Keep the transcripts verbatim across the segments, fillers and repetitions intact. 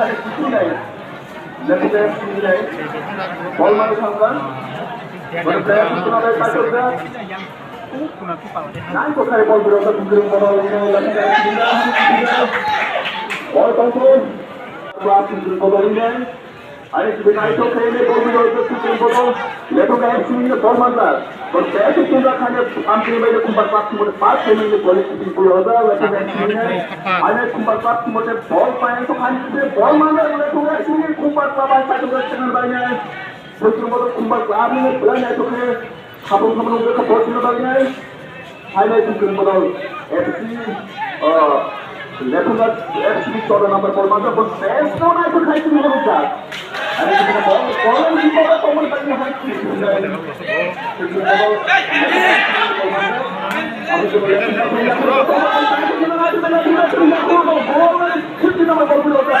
hade kuchung nai. Left back sini nai. Ball mano thangkha. Ball player kuchung nai kaitor jak. Nai ko khai ball biro ka kuchung ball nai left back sini nai. Ball control. Ball control nai. Ani sibin ai to khe ne bol bidol to sibin bol. Leto ga sibin ne bol mazar. Bol te to tunda khane ampini bai kumbar pap mo pas khe ne bol sibin bol hoda leto ga sibin ne. Ani kumbar pap mo te bol pa to khane te bol mazar leto ga sibin kumbar pap ai pa to ga sibin bai ne. Bol bol kumbar pap ne bol ne to khe. Habung habung ke kapot sino bagi nai. Hai nai sing kering bodol. F C, eh, lepunga F C soda number four masa pun best no nai pun hai sing kering jak. Hai sing kering bodol, bodol sing kering bodol, hai sing kering bodol. Aku sudah lihat sing kering bodol. Bodol sing kering bodol.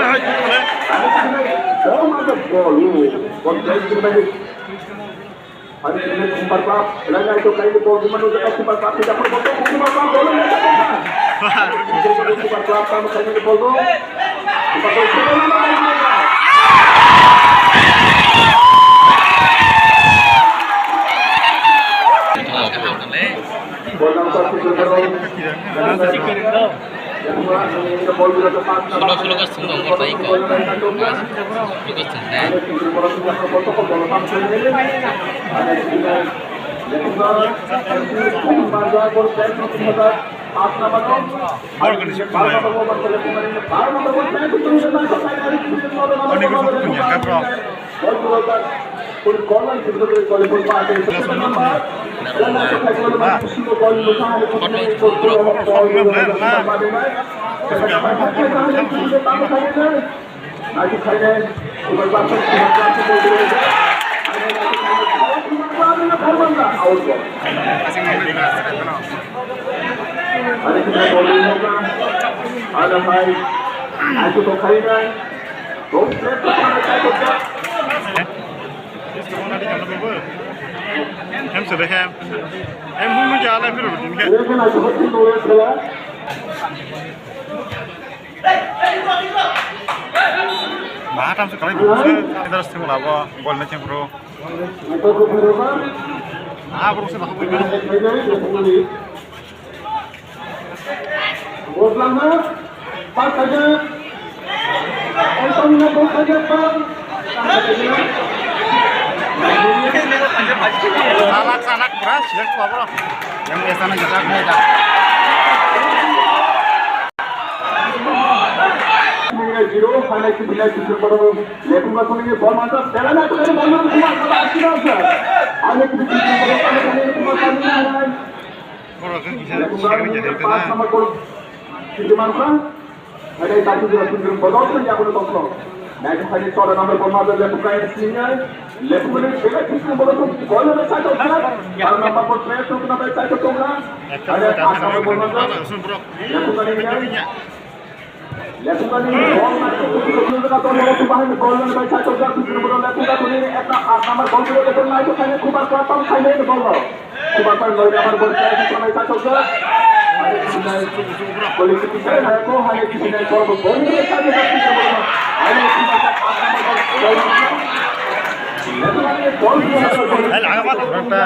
Sulo sulo ke sung dong kor tai ko. Sulo ke sung ne. Bor kali sih punya. Ani ko satu punya kan bro. Hem sebe hem. Hem hunu ja ala firu din ke. Maha tam se kalai bu se. Idar se labo gol ne cheng bro. Ah, bro se bahu bui. Salak, salak, beras, ya, apa, bro? Yang biasa nih, kita beda. Zero, highlight to highlight to Borok kuni bol manjak, belai na kuni bol manjak, kuma kata asina sa. Ani kuni bol manjak, ani kuni bol manjak. Borok khe kisa siring jadi itu na. Pass number bol. Kini manjak. Ada satu dua tiga bol tu yang boleh kosong. Naik kali soal number bol manjak, dia buka yang sini. Lepung ni bela kisa bol tu bol na satu kan. Kalau nampak bol tu kena baik satu kan. Ada pass number bol manjak. Lepung ni. Hel, agak mata.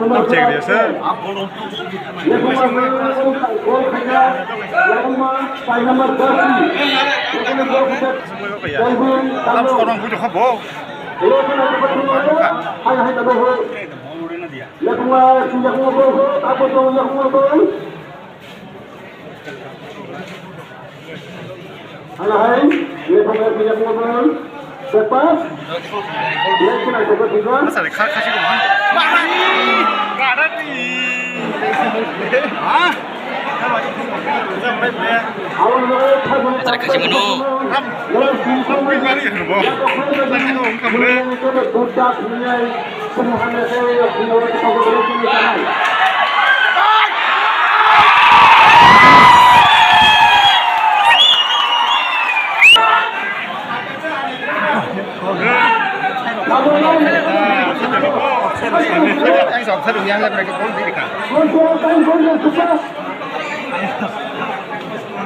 Tamo check dia, sir. Tam sekarang bujuk apa? Halo hai, ini pemain punya pengumuman. Lepas. Dia kena juga tiga. Masa ada kha-, kasih ke mana? Mana ni? Mana ni? Hah? Awal mulai. Masa ada kasih menu? Ram. Kau pergi mana ya, bro? Tadi kau ungkap, bro.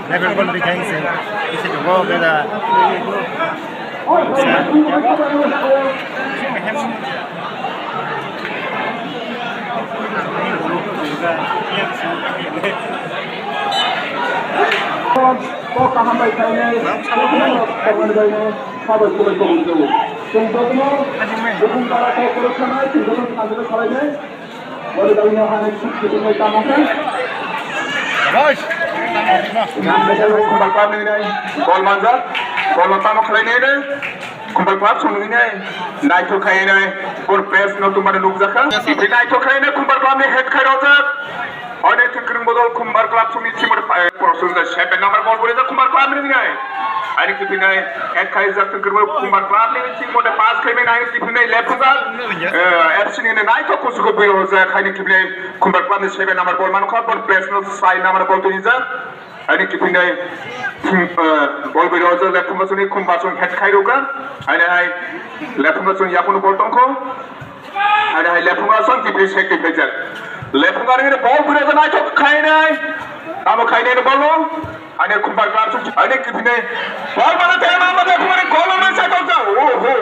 Level pun dikai se, isi dungo beda. Kok kaham bai khainai, kok kaham bai khainai, sabai kubai kok ujung. Chwng jotono, bukung para kok kwrwksanai, chwng jotono sanjino salainai. Bol manjak, bol no tamo khlai nai nai, Khumbar Club song nai nai, naithok khai nai, bor press no tumani nukjakha, naithok khai nai Khumbar Club ni head khai rojak, onek kwrwng bodol Khumbar Club song ni chimor, eh, seven number bol bwrwi jak Khumbar Club ni nai. Ani kipinai, ek khai jak tong kwrwi Khumbar Club ni team mode pass khai mena, ani kipinai left footer, eh, F C ni naithok kusugo bui rojak, ani kipinai Khumbar Club ni seven number bol manu kha, bol press no sai number bol twi jak, ani kipinai, eh, bol bui rojak left footer suni Khumbar sung head khai rokha, ani hai left footer sung yakunu bol tongkho. Ani hai lephunga song kipri se kipri jak. Lephunga ni bol bwrwi naithok khainai. Amo khainai ni bol no. Ani Khumbar Club song ani kipri nai. Bol mana te ma ma lephunga ni goal no sa kok jak. Oho.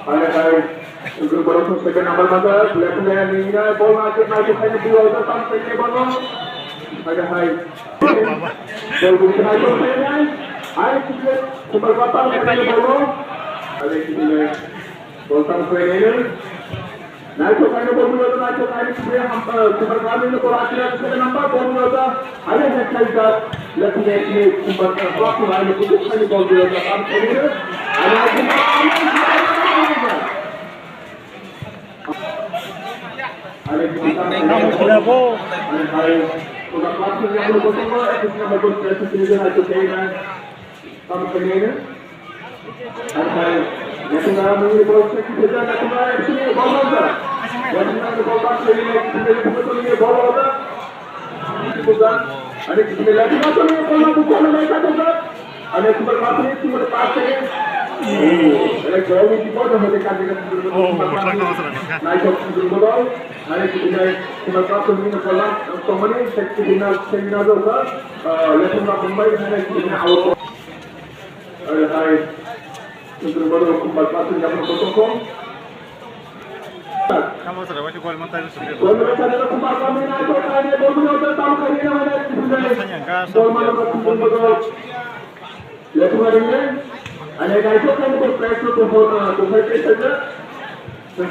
Hai, hai. Second number mata, left hand ni, bol na, na, na, hai, ni, bol na, tam, hai, ni, bol na. Hai, hai. Bol, bol, hai, bol, hai, hai. Hai, Khumbar Club, tam, hai, ni, bol na. Hai, ni, bol, tam, hai, ni. Naithok kaino bol buyoto, naithok kaino side ham, eh, Kumar Kami no bol achila side number bol buyoto. Ane je kaisa, lati ne side Kumar Kami no kutuk kaino bol buyoto. Am kaino, ane Kumar Kami no. Ane Kumar Kami no. Ane hai, Kumar Kami no bol buyoto, ek number bol buyoto, side naithok kaino. Tam khainai. Oke, naitugna nungni bol se kisa naitugna sini bol rok. Naitugna bol bak sini naitugna bol rok. Naitugna, ani kisa naitugna bol rok bukan naitugna. Ani super pass ni super pass ni. Ele gol ni bol rok hade kande kande. Oh, naitugna bol. Ani kisa super pass ni bol rok. Tomani sekti bina sekti na jok. Naitugna bumbai ani kisa out. Oke, hai. Sentro baru kumbar pasir yang berkosong. Kamu sudah masih gol mata itu sudah. Gol mata itu kumbar kami naik kota ini, gol mata itu tamu kami ini mana itu sudah. Gol mata itu kumbar. Lihat kemarin ini. Ada yang itu kan itu press itu tuh, tuh, tuh, press saja. Time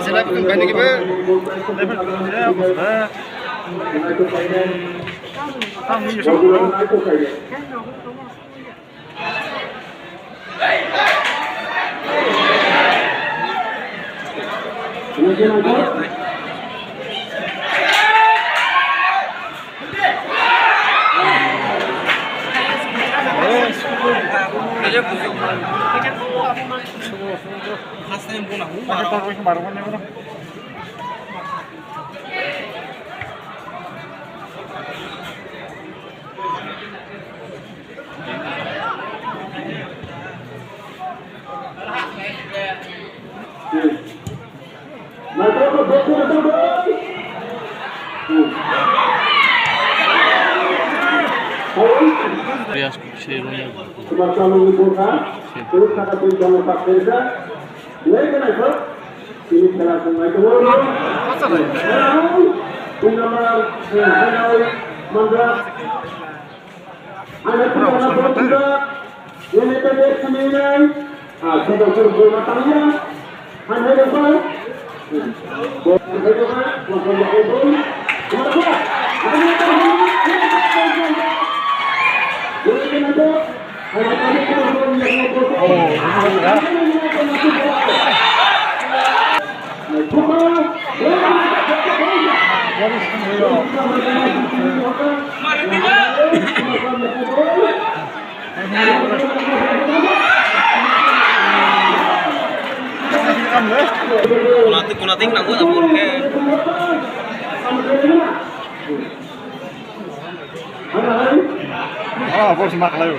sila bukan banyak ibu. Riyaz Kukse Royal. Kumar Kalu Mukha, Kuruk Saka Pun Kalu Pakirka, Lai Kana Kok, ini salah sungai Keworo, Punamar, Hanai, Mandra, Anak Pura Usman Mata. Ini tadi sembilan. Ah, sudah suruh rumah tangga. Hanya lupa. Kunating, kunating nang gua dapur ke. Ah, bos mak layu.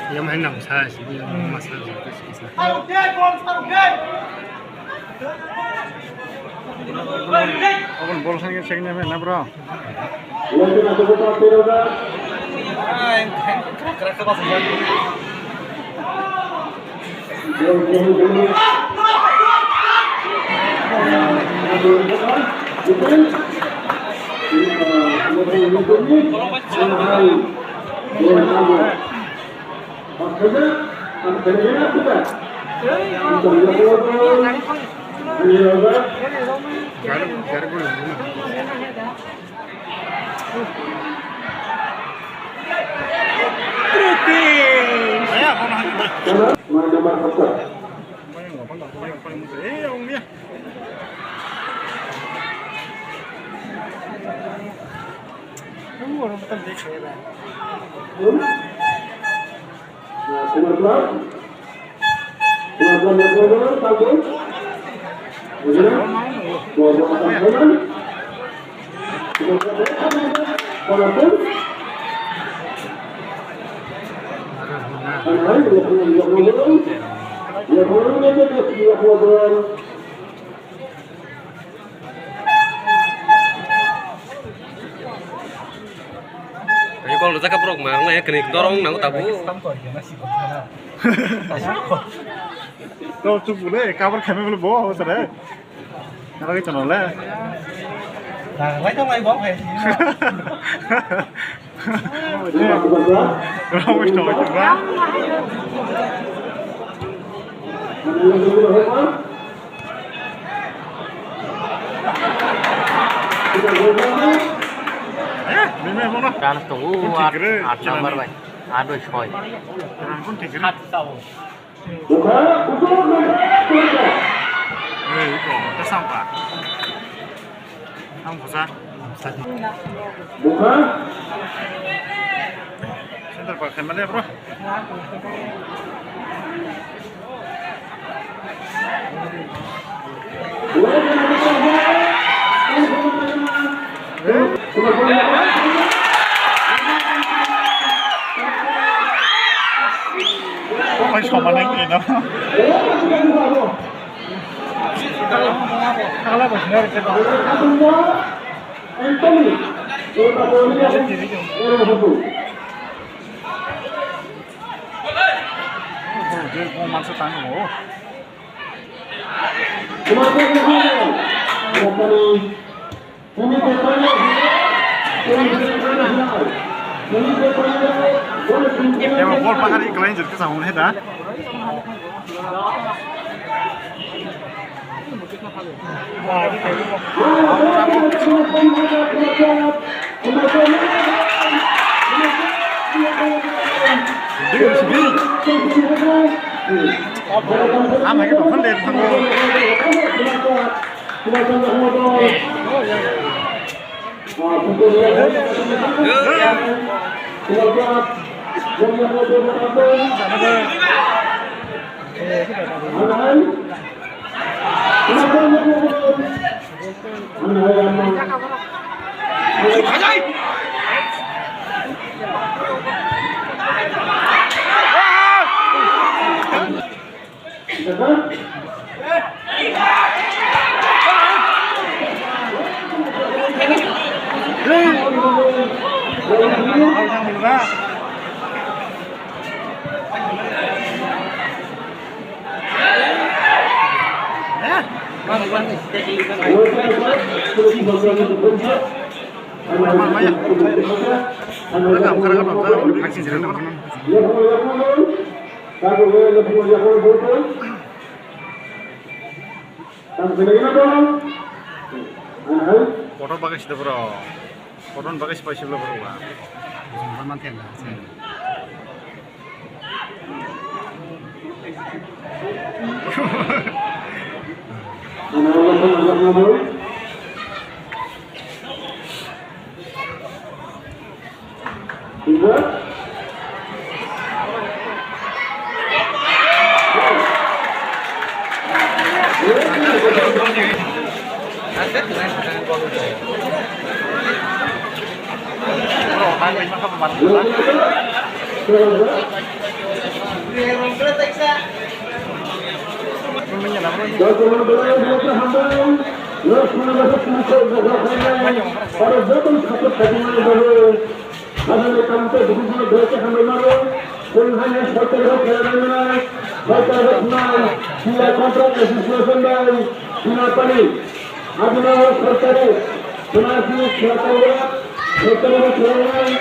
Yang main nang sa, si yang main masa. Aboni bol thangwi check nai na, bro. Kol rwjak kha borok ma wngnai, kwrwi dorong nango tabuk. To chuk bole, cover khaimani bole bo, sare. Nalai chano le. Nalai to lai bo, hai. Rong wis to, ba. Chance tongo, aat, aat number bai. Aat bai soi. Ei, iko, ta sampa. Ang kusa. Center pa khaimani, bro. Omo somanai khe no. Eba bol bahari ikla injil kisa hwn heda. Ama ke tongkhan le thango. Kotor bagwi sida bro. Kotor bagwi sipai siblo bro ba. Jumpa manthela. Joto belai belai khe hambai. Joto belai belai khe hambai. Aro joto support khaimani bagwi. Ajani kamte bujui belai khe hambai mano. Chwng haino sorkari rok khaimani. Sorkari rok nai. Sila contract association bai. Sila pani. Ajani sorkari. Sila sila sila contract. Sorkari rok khaimani.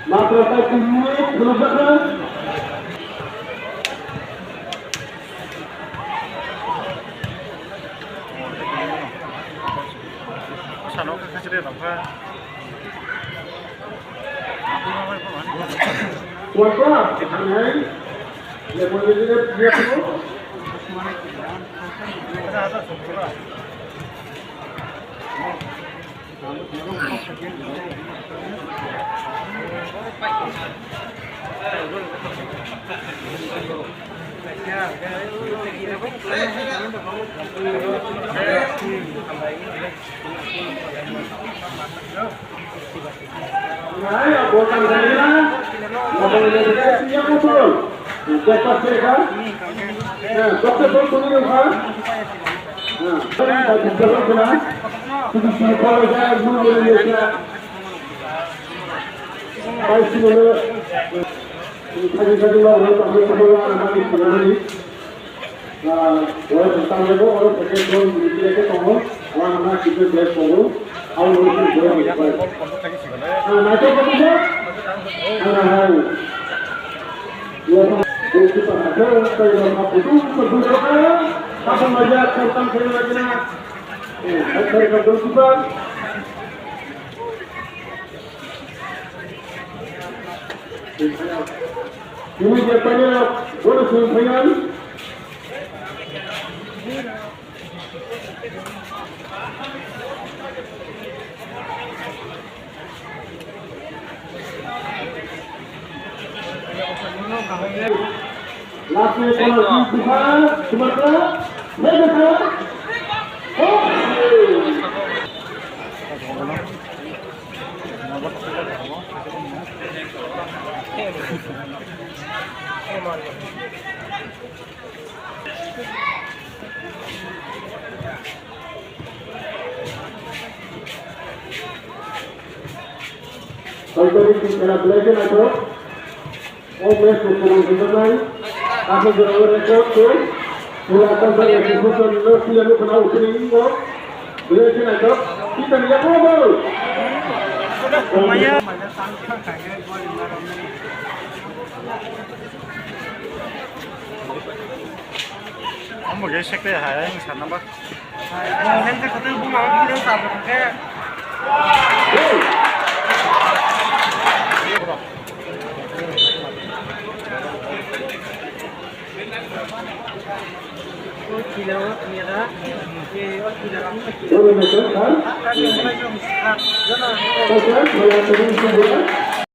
Matra tai tini khulukjakha. Sano kha khachire rokha. What's up? Hey. Lepo jile dia ko. Ini dia tanya, boleh saya tanya? Sorkari tini khela belai khe naithok. O match ni kwrwng hwnjaknai. Aswk jora o record khe. Pura Assam Rifles ni no player no khna opening o. Belai khe naithok. Kita ni yakho ball. Omo khe sekte hai ang sana ba.